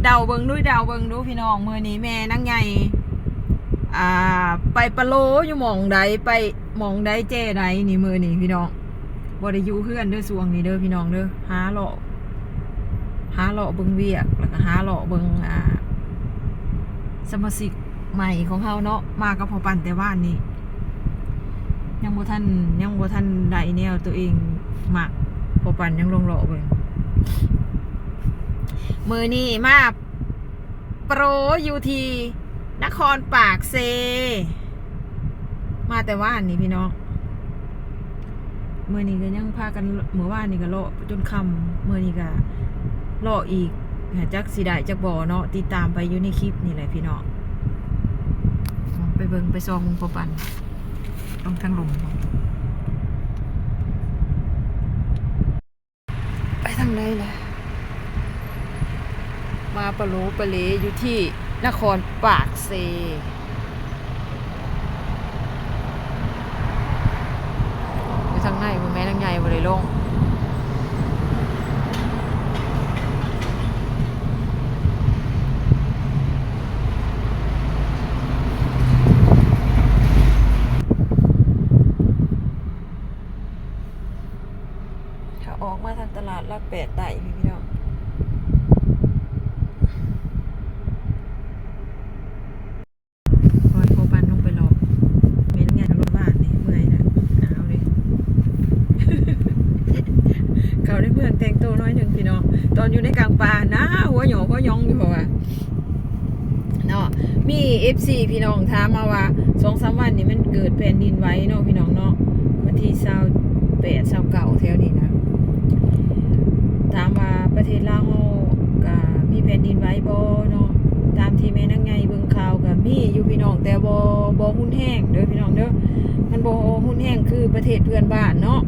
ເດົາເບິ່ງດູ ເດົາເບິ່ງດູພີ່ນ້ອງ ມື້ນີ້ແມ່ນາງໃຫຍ່ ອ່າ ໄປປະໂລຢູ່ໝ່ອງໃດ ໄປໝ່ອງໃດແຈ້ໃດນີ້ ມື້ນີ້ພີ່ນ້ອງ ບໍ່ໄດ້ຢູ່ເຮືອນເດີຊ່ວງນີ້ເດີພີ່ນ້ອງເດີ ຫາເລາະ ຫາເລາະເບິ່ງວຽກ ແລ້ວກໍຫາເລາະເບິ່ງ ອ່າ ສະມາຊິກໃໝ່ຂອງເຮົາເນາະ ມາກັບພໍ່ປັນແຕ່ວານນີ້ ຍັງບໍ່ທັນ ຍັງບໍ່ທັນໄດ້ແນວຕົວເອງມັກ ພໍ່ປັນຍັງລອງເລາະເບິ່ງ ມື້ນີ້ມາໂປຣຢູ່ທີ່ນະຄອນປາກເຊ ມາແຕ່ວານນີ້ພີ່ນ້ອງ ມື້ນີ້ກໍຍັງພາກັນ ມື້ວານນີ້ກໍເລາະຈົນຄ່ຳ ມື້ນີ້ກໍເລາະອີກ ຫາ ຈັກຊິໄດ້ຈັກບໍ່ເນາະ ຕິດຕາມໄປຢູ່ໃນຄລິບນີ້ແຫຼະພີ່ນ້ອງ ໄປເບິ່ງ ໄປສ່ອງເບິ່ງພໍ່ປັນ ຕ້ອງທາງລຸ່ມ ໄປທາງໃດລະ ມາປະໂລປະເລຢູ່ທີ່ນະຄອນປາກເຊ ຢູ່ທາງໃນພຸ້ນ ແມ່ນາງໃຫຍ່ບໍ່ໄດ້ລົງ. ຖ້າອອກມາທາງຕະຫຼາດຫຼັກແປດໃຕ້ພີ້ພີ່ນ້ອງ ໂອ້ຍ ພໍ່ປັນລົງໄປເລາະ ແມ່ນຫຍັງກໍລົດວານນີ້ ເມື່ອຍລະ ໜາວເດ້ ເຂົ້າໃນເມືອງແຕ່ງໂຕໜ້ອຍໜຶ່ງພີ່ນ້ອງ ຕອນຢູ່ໃນກາງປ່າຫັ້ນນະ ຫົວຫຍໍ້ຫົວຫຍອງຢູ່ ເພາະວ່າ ເນາະ ມີເອັຟຊີພີ່ນ້ອງຖາມມາວ່າ ສອງສາມວັນນີ້ມັນເກີດແຜ່ນດິນໄຫວເນາະພີ່ນ້ອງເນາະ ວັນທີຊາວແປດ ຊາວເກົ້າ ແຖວນີ້ນະ ຖາມວ່າປະເທດລາວເຮົາກະມີແຜ່ນດິນໄຫວບໍ່ເນາະ ຕາມທີ່ແມ່ນາງໃຫຍ່ເບິ່ງຂ່າວກະມີຢູ່ພີ່ນ້ອງ ແຕ່ບໍ່ ບໍ່ຮຸນແຮງເດີພີ່ນ້ອງເດີ ມັນບໍ່ຮຸນແຮງຄືປະເທດເພື່ອນບ້ານເນາະ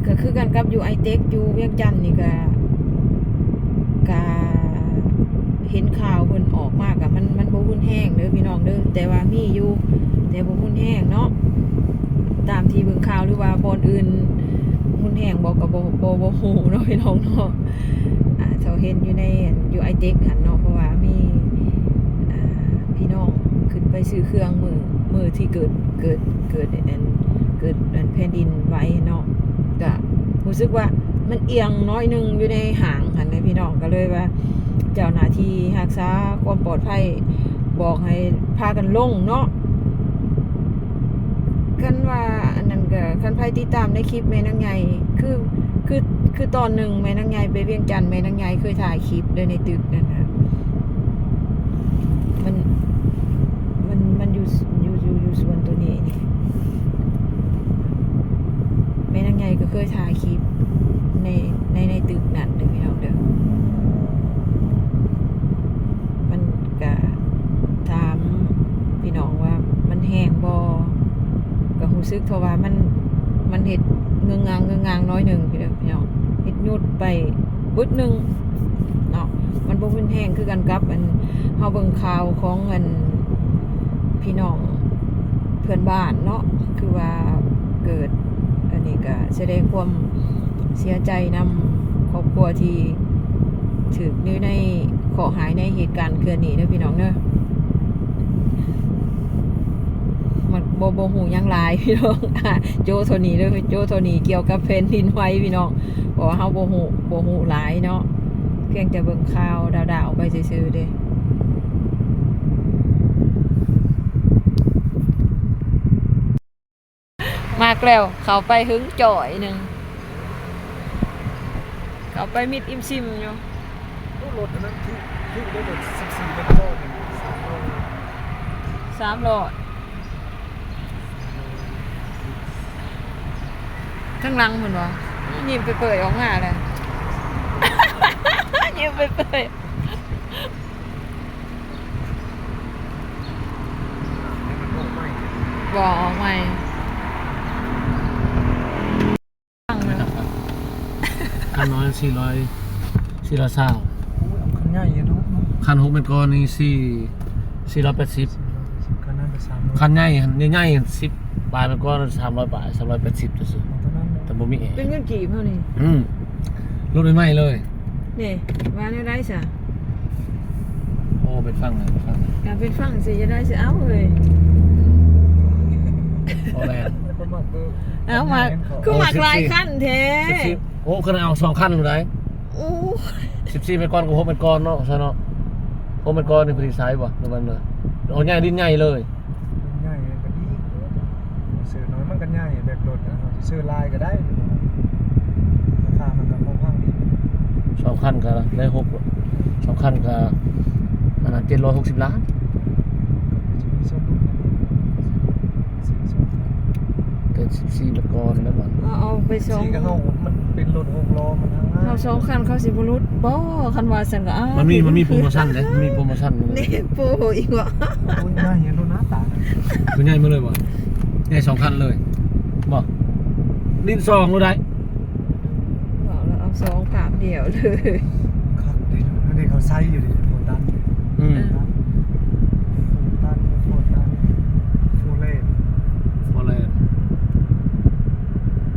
ກະຄືກັນກັບຢູ່ໄອເຕັກ ຢູ່ວຽງຈັນນີ້ກະ ກະເຫັນຂ່າວເພິ່ນອອກມາ ກະມັນ ມັນບໍ່ຮຸນແຮງເດີພີ່ນ້ອງເດີ ແຕ່ວ່າມີຢູ່ ແຕ່ບໍ່ຮຸນແຮງເນາະ ຕາມທີ່ເບິ່ງຂ່າວ ຫຼືວ່າບ່ອນອື່ນຮຸນແຮງບໍ່ ກະບໍ່ ບໍ່ ບໍ່ຮູ້ເນາະພີ່ນ້ອງເນາະ ອາ ເທົ່າເຫັນຢູ່ໃນ ຢູ່ໄອເຕັກຫັ້ນເນາະ ເພາະວ່າມີ ອາ ພີ່ນ້ອງຂຶ້ນໄປຊື້ເຄື່ອງມື້ ມື້ທີ່ເກີດ ເກີດ ເກີດອັນ ເກີດອັນແຜ່ນດິນໄຫວເນາະ ກະຮູ້ສຶກວ່າມັນອຽງໜ້ອຍໜຶ່ງຢູ່ໃນຫ້າງຫັ້ນນະພີ່ນ້ອງ ກະເລີຍວ່າເຈົ້າໜ້າທີ່ຮັກສາຄວາມປອດໄພບອກໃຫ້ພາກັນລົງເນາະ ຄັນວ່າອັນນັ້ນກະ ຄັນໃຜຕິດຕາມໃນຄລິບແມ່ນາງໃຫຍ່ ຄື ຄື ຄືຕອນໜຶ່ງແມ່ນາງໃຫຍ່ໄປວຽງຈັນ ແມ່ນາງໃຫຍ່ເຄີຍຖ່າຍຄລິບເດ້ໃນຕຶກນັ້ນນະ ມັນ ມັນ ມັນຢູ່ ຢູ່ ຢູ່ ຢູ່ສວນໂຕນີ້ນີ້ ແມ່ນາງໃຫຍ່ກໍເຄີຍຖ່າຍຄລິບໃນ ໃນ ໃນຕຶກນັ້ນເດີພີ່ນ້ອງເດີ ມັນກະ ຖາມພີ່ນ້ອງວ່າມັນແຮງບໍ່ ກໍຮູ້ສຶກເທົ່າວ່າມັນ ມັນເຮັດເງືອງງາງເງືອງງາງໜ້ອຍໜຶ່ງ ພີ່ນ້ອງ ເຮັດຢຸດໄປບຶດໜຶ່ງເນາະ ມັນບໍ່ຮຸນແຮງຄືກັນກັບອັນ ເຮົາເບິ່ງຂ່າວຂອງອັນ ພີ່ນ້ອງເພື່ອນບ້ານເນາະ ຄືວ່າເກີດ ອັນນີ້ກະສະແດງຄວາມເສຍໃຈນຳຄອບຄົວທີ່ຖືກຢູ່ໃນ ເຄາະຮ້າຍໃນເຫດການເທື່ອນີ້ເດີພີ່ນ້ອງເດີ ມັນບໍ່ ບໍ່ຮູ້ຫຍັງຫຼາຍພີ່ນ້ອງ ໂຈ້ເທົ່ານີ້ເດີ ໂຈ້ເທົ່ານີ້ກ່ຽວກັບແຜ່ນດິນໄຫວພີ່ນ້ອງ ເພາະວ່າເຮົາບໍ່ຮູ້ ບໍ່ຮູ້ຫຼາຍເນາະ ພຽງແຕ່ເບິ່ງຂ່າວດາວໆໄປຊື່ໆເດ້. ມາແລ້ວ ເຂົ້າໄປຫຶງຈ່ອຍໜຶ່ງ ເຂົ້າໄປມິດອີ່ມຊິມຢູ່ ໂອ້ ລົດອັນນັ້ນຖືກ ຖືກໄດ້ລົດສິບສີ່ແມັກກໍໜຶ່ງ ສາມຮ້ອຍ ສາມຮ້ອຍ ທາງຫຼັງພຸ້ນຫວາ ຍິ້ມເປີຍໆອອກມາແລ້ວ ຍິ້ມເປີຍໆ. ບໍ່ ອອກໃໝ່ ຄັນນ້ອຍສີ່ຮ້ອຍ ສີ່ຮ້ອຍຊາວ ໂອ້ຍ ເອົາຄັນໃຫຍ່ເນາະ ຄັນຫົກແມັກກໍນີ້ສີ່ ສີ່ຮ້ອຍແປດສິບ ຄັນນັ້ນກໍສາມຮ້ອຍ ຄັນໃຫຍ່ຫັ້ນ ໃຫຍ່ໆຫັ້ນ ສິບປາຍແມັກກໍ ສາມຮ້ອຍປາຍ ສາມຮ້ອຍແປດສິບຊື່ໆ ເທົ່ານັ້ນເນາະ ແຕ່ບໍ່ມີແອ ເປັນເງິນກີບເຮົານີ້ ອືມ ລົດໃໝ່ໆເລີຍ ນີ້ ວ່າແນວໃດຊະ? ໂອ້ ເປັນຝັ່ງເລີຍ ເປັນຝັ່ງເລີຍ ການເປັນຝັ່ງຊິຈະໄດ້ຊິເອົາເຮີ້ຍ. ໂອ້ແມ່ນ ເອົາມາ ຄືມັກຫຼາຍຄັນແທ້. ໂອ້ ຄັນເອົາສອງຄັນພຸ້ນໃດ໋. ໂອ້ ສິບສີ່ແມັດກ້ອນກັບຫົກແມັດກ້ອນເນາະ ຊະເນາະ. ຫົກແມັດກ້ອນນີ້ພໍດີໃຊ້ບໍ່ ຫຼືວ່າ ເອົາໃຫຍ່ ດິນໃຫຍ່ເລີຍ? ໃຫຍ່ກໍດີ ເສື້ອນ້ອຍມັນກໍໃຫຍ່ ແບບລົດນະ ເຮົາຊິເສື້ອຫຼາຍກໍໄດ້ ລາຄາມັນກໍພໍຟັງດີ. ສອງຄັນກໍໄດ້ຫົກ ສອງຄັນກໍ ອັນນັ້ນ ເຈັດຮ້ອຍຫົກສິບລ້ານ. ກໍຈະມີສ່ວນຫຼຸດ ເຈັດສິບສີ່ແມັດກ້ອນແລ້ວບັດ ເອົາ ເອົາໄປສອງ ສີ່ກໍເຮົາ ມັນເປັນລົດຫົກລໍ້ ມັນຫາ ເຮົາສອງຄັນເຂົາຊິບໍ່ຫຼຸດບໍ່? ຄັນວ່າຊັ້ນກໍ ອ້າວ ມັນມີ ມັນມີໂປຣໂມຊັນເດ້ ມັນມີໂປຣໂມຊັນ. ນີ້ໂປຣອີກວ່າ ໂອ້ຍ ໃຫຍ່ໂລດນະຕາ ຄືໃຫຍ່ໝົດເລີຍບໍ່? ໃຫຍ່ສອງຄັນເລີຍບໍ່? ດິນສອງໂລດໄດ໋ ເວົ້າແລ້ວເອົາສອງກາບດຽວເລີຍ. ຄັກເດ້ ອັນນີ້ເຂົາໃຊ້ຢູ່ເດ້ ໂພຕັນ. ອືມ ໂພຕັນ ໂພຕັນ ໂພແລນ ໂພແລນ.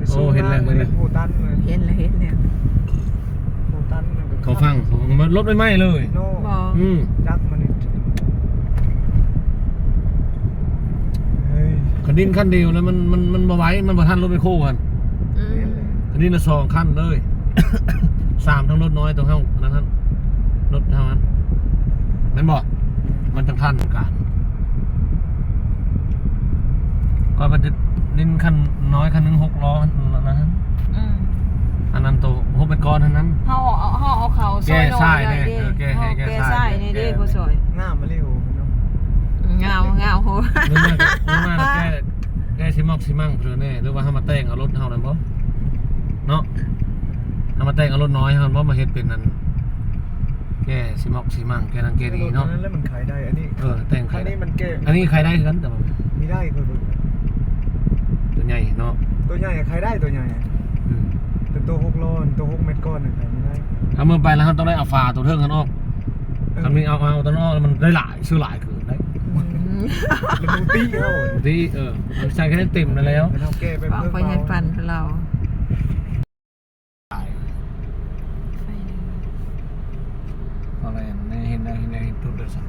ໂອ້ ເຫັນແລ້ວ ເຫັນແລ້ວ ໂພຕັນເລີຍ ເຫັນແລ້ວ ເຫັນແລ້ວ. ໂພຕັນ ເຂົາຟັງ ເຂົາມາລົດໃໝ່ໆເລີຍເນາະ. ອືມ ຈັກມັນນີ້ ເຮີ້ຍ ຄັນດິນຄັນດຽວນະ ມັນ ມັນ ມັນບໍ່ໄຫວ ມັນບໍ່ທັນລົດແມັກໂຄຫັ້ນ. ອືມ ຄັນດິນນະສອງຄັນເລີຍ ສາມ ທັງລົດນ້ອຍໂຕເຮົາ ອັນນັ້ນຫັ້ນ ລົດເຮົາຫັ້ນ ແມ່ນບໍ່? ມັນຈັ່ງທັນການ ຂ້ອຍວ່າຈະ ດິນຄັນນ້ອຍຄັນໜຶ່ງຫົກລໍ້ຫັ້ນນະ. ອືມ ອັນນັ້ນໂຕຫົກແມັດກ້ອນຫັ້ນນັ້ນ ເຮົາ ເຮົາເອົາເຂົ້າຊອຍ ແກ້ຊາຍແດ່ ເອີ ແກ້ໃຫ້ ແກ້ຊາຍແດ່ ແກ້ຊາຍແດ່ ແກ້ ຜູ້ຊ່ອຍ. ງາມມາເລີຍ ໂອ້ ເນາະ ງາມ ງາມ ໂຫ ຫຼືວ່າ ຫຼືວ່າແກ້ ແກ້ຊິມອກຊິມັ້ງເພິ່ນແດ່ ຫຼືວ່າເຮົາມາແຕ່ງເອົາລົດເຮົານັ້ນບໍ່ເນາະ? ເຮົາມາແຕ່ງເອົາລົດນ້ອຍເຮົານັ້ນບໍ່ ມາເຮັດເປັນອັນ ແກ້ຊິມອກຊິມັ້ງ ແກ້ນັ້ນແກ້ນີ້ເນາະ. ແລ້ວມັນຂາຍໄດ້ ອັນນີ້ ເອີ ແຕ່ງຂາຍໄດ້ ອັນນີ້ມັນແກ້ ອັນນີ້ຂາຍໄດ້ຄືກັນ ແຕ່ວ່າມີໄດ້ ຂ້ອຍເບິ່ງ ໂຕໃຫຍ່ເນາະ ໂຕໃຫຍ່ຂາຍໄດ້ ໂຕໃຫຍ່. ອືມ ແຕ່ໂຕຫົກລໍ້ ໂຕຫົກແມັດກ້ອນນັ້ນຂາຍບໍ່ໄດ້. ເອົາມື້ໄປແລ້ວເຮົາຕ້ອງໄດ້ເອົາຝາໂຕເທິງຫັ້ນອອກ. ເອີ ຄັນມີເອົາ ເອົາໂຕນັ້ນອອກ ມັນໄດ້ຫຼາຍ ຊື້ຫຼາຍເກີນໄດ໋. ອືມ ແລ້ວບໍ່ຕິເຮົາ ບໍ່ຕິ ເອີ ໃສ່ແຄ່ເຕັມນັ້ນແລ້ວ ເຮົາແກ້ໄປເພີ່ມ ເຮົາເຮັດປັນເຂົາ. ເອົາແລ້ວ ເຫັນແລ້ວ ເຫັນແລ້ວ ເຫັນຈຸດແລ້ວຊະ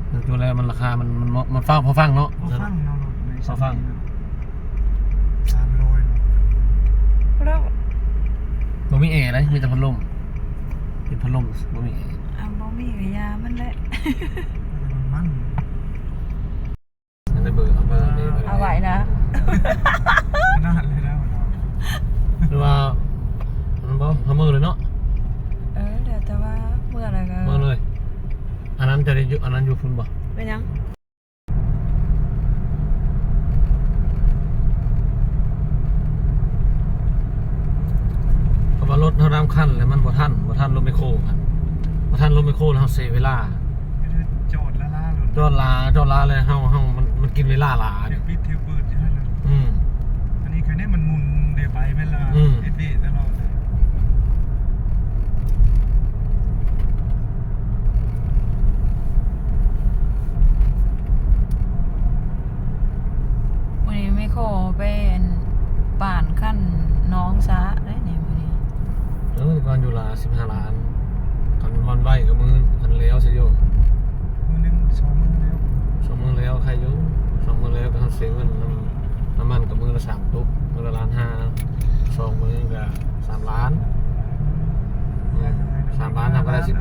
ເຫັນຈຸດແລ້ວ ມັນລາຄາ ມັນ ມັນ ມັນຟ້າວພໍຟັງເນາະ ພໍຟັງເນາະ ພໍຟັງ. ສາມຮ້ອຍ ບໍ່ມີແອໄດ໋ ມີແຕ່ພັດລົມ ເປັນພັດລົມ ບໍ່ມີແອ. ອ່າ ບໍ່ມີກໍຢ່າມັນແຫຼະ ມັນ ອັນນີ້ເບີ ເອົາເບີນີ້ ເອົາໄວ້ນະ ນານເລີຍນະ ຫຼືວ່າ ມັນບໍ່ ເຮົາເມືອເລີຍເນາະ. ເອີ ແລ້ວແຕ່ວ່າເມືອແລ້ວກໍເມືອເລີຍ. ອັນນັ້ນຈະໄດ້ຢູ່ ອັນນັ້ນຢູ່ພຸ້ນບໍ່? ເປັນຫຍັງ? ເພາະວ່າລົດເຮົານຳຄັນແລ້ວມັນບໍ່ທັນ ບໍ່ທັນລົດແມັກໂຄຫັ້ນ ບໍ່ທັນລົດແມັກໂຄແລ້ວເຮົາເສຍເວລາ. ຈອດລ້າໆ ໂລດ ຈອດລ້າ ຈອດລ້າແລ້ວເຮົາ ເຮົາ ມັນ ມັນກິນເວລາຫຼາຍ ເທວບິດເທວເບີດຢູ່ຫັ້ນນະ. ອືມ ອັນນີ້ຄັນນີ້ມັນໝຸນໄດ້ໄປແມ່ນລະ ອືມ ເອດເວຕະຫຼອດເລີຍ. ມື້ນີ້ແມ່ໂຄໄປອັນປານຂັ້ນໜອງສະໄດ້ນີ້ມື້ນີ້. ເອີ ກ່ອນຢູ່ລະສິບຫ້າລ້ານ ຄັນມັນໄວກໍມື້ ຄັນແລ້ວຊະຢູ່ ມື້ໜຶ່ງສອງມື້ແລ້ວ ສອງມື້ແລ້ວໄຄຢູ່ ສອງມື້ແລ້ວກໍເຮົາເສຍເງິນນຳ ນ້ຳມັນກໍມື້ລະສາມຕຸກ ມື້ລະລ້ານຫ້າ ສອງມື້ກໍສາມລ້ານ ສາມລ້ານ ເຮົາກໍໄດ້ສິບ